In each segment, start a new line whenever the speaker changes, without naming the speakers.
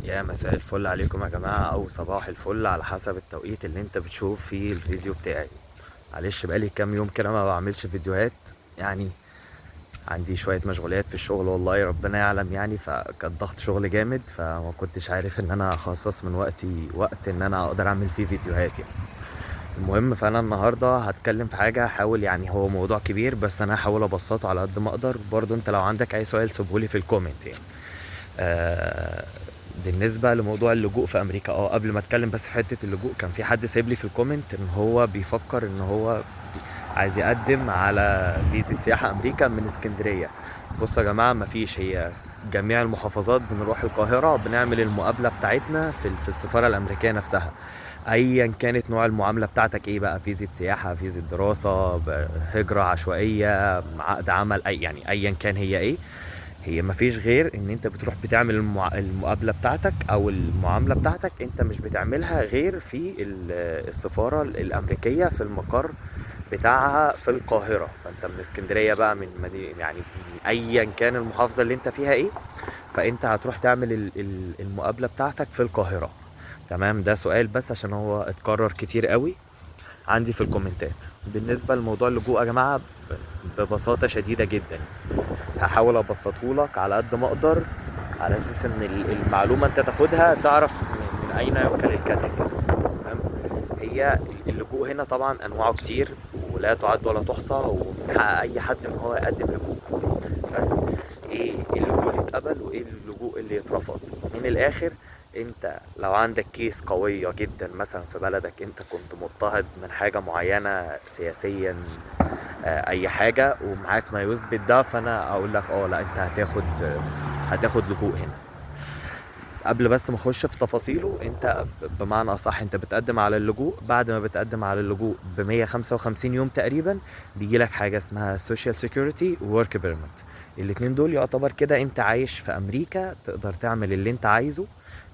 يا مساء الفل عليكم يا جماعة، أو صباح الفل على حسب التوقيت اللي انت بتشوف فيه الفيديو بتاعي. معلش بقالي كام يوم كده ما بعملش فيديوهات، يعني عندي شوية مشغوليات في الشغل والله ربنا يعلم يعني، فكان ضغط شغل جامد، فما كنتش عارف ان انا اخصص من وقتي وقت ان انا اقدر اعمل فيه فيديوهات يعني. المهم فانا النهاردة هتكلم في حاجة، هحاول يعني هو موضوع كبير بس انا هحاول ابسطه على قد ما اقدر. برضو انت لو عندك اي سؤال سيبهولي في ال comment يعني. بالنسبة لموضوع اللجوء في أمريكا، قبل ما أتكلم بس في حتة اللجوء، كان في حد سايب لي في ال comment إن هو بيفكر إن هو عايز يقدم على فيزا سياحة أمريكا من اسكندرية. بصوا يا جماعة، مفيش، هي جميع المحافظات بنروح القاهرة بنعمل المقابلة بتاعتنا في السفارة الأمريكية نفسها، أيا كانت نوع المعاملة بتاعتك إيه بقى، فيزا سياحة، فيزا دراسة، هجرة عشوائية، عقد عمل، أي يعني أيا كان هي إيه، هي مفيش غير ان انت بتروح بتعمل المقابلة بتاعتك او المعاملة بتاعتك، انت مش بتعملها غير في السفارة الامريكية في المقر بتاعها في القاهرة. فانت من اسكندرية بقى، من مدينة يعني من ايا كان المحافظة اللي انت فيها ايه، فانت هتروح تعمل المقابلة بتاعتك في القاهرة. تمام، ده سؤال بس عشان هو اتكرر كتير قوي عندي في الكومنتات. بالنسبة لموضوع اللجوء يا جماعة، ببساطة شديدة جدا هحاول ابسطهولك على قد ما اقدر، على اساس ان المعلومة انت تاخدها تعرف من اين يؤكل الكتف يعني. تمام، هي اللجوء هنا طبعا انواعه كتير ولا تعد ولا تحصى، ومن حق اي حد ان هو يقدم لجوء، بس ايه اللجوء اللي اتقبل وايه اللجوء اللي اترفض. من الاخر، انت لو عندك كيس قوية جدا مثلا في بلدك، انت كنت مضطهد من حاجة معينة سياسيا، اي حاجة، ومعاك ما يثبت ده، فانا اقول لك لا انت هتاخد لجوء هنا. قبل بس ما اخش في تفاصيله، انت بمعنى اصح انت بتقدم على اللجوء. بعد ما بتقدم على اللجوء ب 155 يوم تقريبا، بيجي لك حاجة اسمها social security work permit. الاتنين دول يعتبر كده انت عايش في امريكا، تقدر تعمل اللي انت عايزه،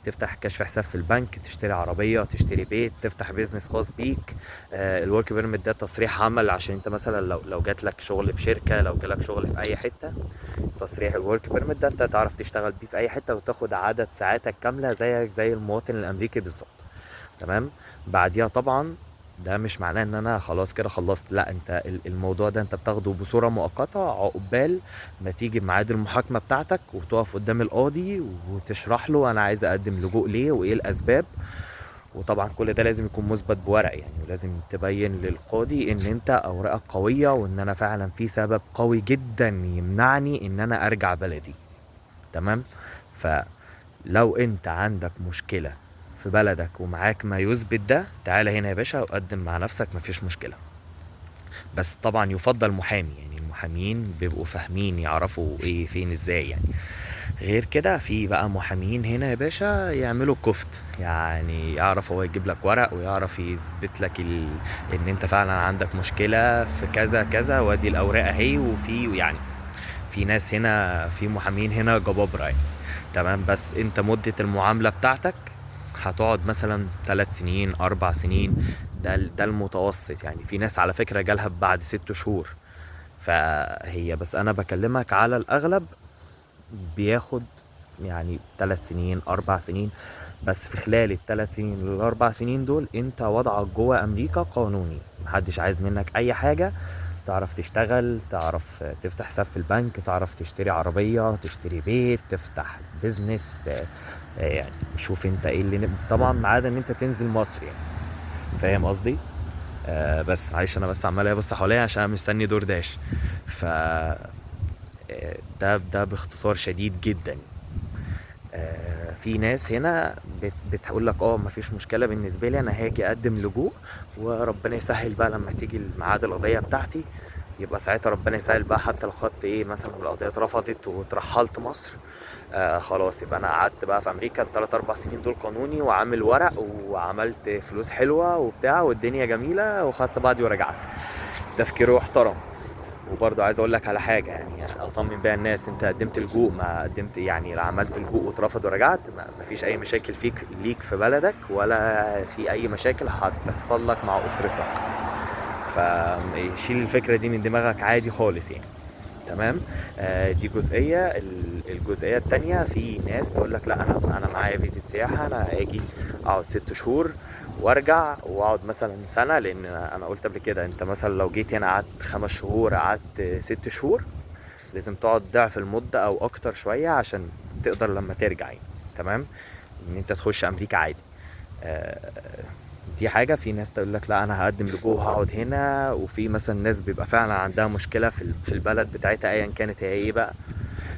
تفتح كشف حساب في البنك، تشتري عربية، تشتري بيت، تفتح business خاص بيك. ال work permit ده تصريح عمل، عشان انت مثلا لو جات لك شغل في شركة، لو جالك شغل في اي حتة، تصريح ال work permit ده انت تعرف تشتغل بيه في اي حتة وتاخد عدد ساعاتك كاملة زيك زي المواطن الامريكي بالظبط. تمام، بعديها طبعا ده مش معناه ان انا خلاص كده خلصت، لا، انت الموضوع ده انت بتاخده بصورة مؤقتة عقبال ما تيجي ميعاد المحاكمة بتاعتك وتقف قدام القاضي وتشرح له انا عايز اقدم لجوء ليه وايه الاسباب. وطبعا كل ده لازم يكون مثبت بورق يعني، ولازم تبين للقاضي ان انت اوراقك قوية وان انا فعلا في سبب قوي جدا يمنعني ان انا ارجع بلدي. تمام، فلو انت عندك مشكلة في بلدك ومعاك ما يثبت ده، تعالى هنا يا باشا وقدم مع نفسك، مفيش مشكلة. بس طبعا يفضل محامي، يعني المحامين بيبقوا فاهمين يعرفوا ايه فين ازاي يعني. غير كده في بقى محامين هنا يا باشا يعملوا كفت، يعني يعرف هو يجيب لك ورق ويعرف يثبت لك ان انت فعلا عندك مشكلة في كذا كذا، وادي الاوراق اهي. وفي يعني في ناس هنا، في محامين هنا جبابرة يعني. تمام، بس انت مدة المعاملة بتاعتك هتقعد مثلا 3 سنين 4 سنين، ده المتوسط يعني. في ناس على فكرة جالها بعد 6 شهور، فهي بس انا بكلمك على الاغلب بياخد يعني 3 سنين 4 سنين. بس في خلال التلات سنين للأربع سنين دول انت وضعك جوه امريكا قانوني، محدش عايز منك اي حاجة، تعرف تشتغل، تعرف تفتح حساب في البنك، تعرف تشتري عربية، تشتري بيت، تفتح بيزنس، يعني شوف انت ايه اللي طبعا ما عدا ان انت تنزل مصر يعني، فاهم قصدي؟ بس معلش انا بس عمال ابص حواليا عشان انا مستني دور داش. ف ده باختصار شديد جدا. في ناس هنا بتقول لك مفيش مشكلة بالنسبة لي، انا هاجي اقدم لجوء وربنا يسهل بقى لما تيجي ميعاد القضية بتاعتي، يبقى ساعتها ربنا يسهل بقى. حتى لو خدت ايه مثلا القضية اترفضت واترحلت مصر، خلاص يبقى انا قعدت بقى في امريكا التلات اربع سنين دول قانوني وعامل ورق وعملت فلوس حلوة وبتاع والدنيا جميلة وخدت بعضي ورجعت. تفكيره يحترم. وبرضه عايز اقول لك على حاجة يعني اطمن بيها الناس، انت قدمت لجوء ما قدمت يعني، لا عملت لجوء واترفض ورجعت، ما فيش اي مشاكل فيك ليك في بلدك، ولا في اي مشاكل هتحصل لك مع اسرتك. فشيل الفكرة دي من دماغك عادي خالص يعني. تمام. دي جزئية. الجزئية التانية، في ناس تقول لك لا انا معايا فيزا سياحة، انا اجي اقعد 6 شهور وارجع واقعد مثلا سنة، لان انا قلت قبل كده انت مثلا لو جيت هنا قعدت 5 شهور، قعدت 6 شهور، لازم تقعد ضعف المدة او اكتر شوية عشان تقدر لما ترجع يعني. تمام، ان انت تخش امريكا عادي. دي حاجة. في ناس تقول لك لا انا هقدم لجوء وهقعد هنا، وفي مثلا ناس بيبقى فعلا عندها مشكلة في البلد بتاعتها ايا كانت هي ايه بقى،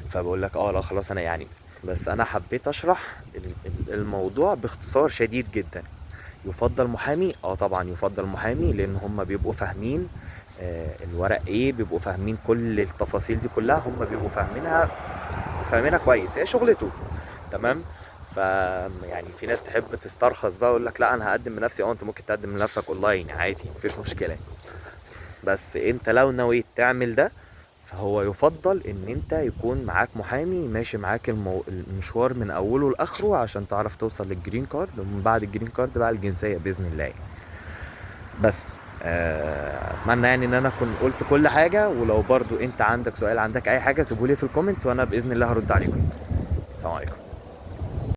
فبقول لك لا خلاص انا يعني، بس انا حبيت اشرح الموضوع باختصار شديد جدا. يفضل محامي؟ طبعا يفضل محامي، لان هم بيبقوا فاهمين الورق ايه، بيبقوا فاهمين كل التفاصيل دي كلها، هم بيبقوا فاهمينها كويس، هي شغلته. تمام. ف يعني في ناس تحب تسترخص بقى ويقول لك لا انا هقدم بنفسي. انت ممكن تقدم لنفسك اونلاين عادي، مفيش مشكلة، بس انت لو نويت تعمل ده فهو يفضل ان انت يكون معاك محامي ماشي معاك المشوار من اوله لاخره عشان تعرف توصل لل green card، ومن بعد ال green card بقى الجنسية باذن الله. بس اتمنى ان انا اكون قلت كل حاجة، ولو برضو انت عندك سؤال، عندك اي حاجة، سيبولي في ال comment وانا باذن الله هرد عليكم. السلام عليكم.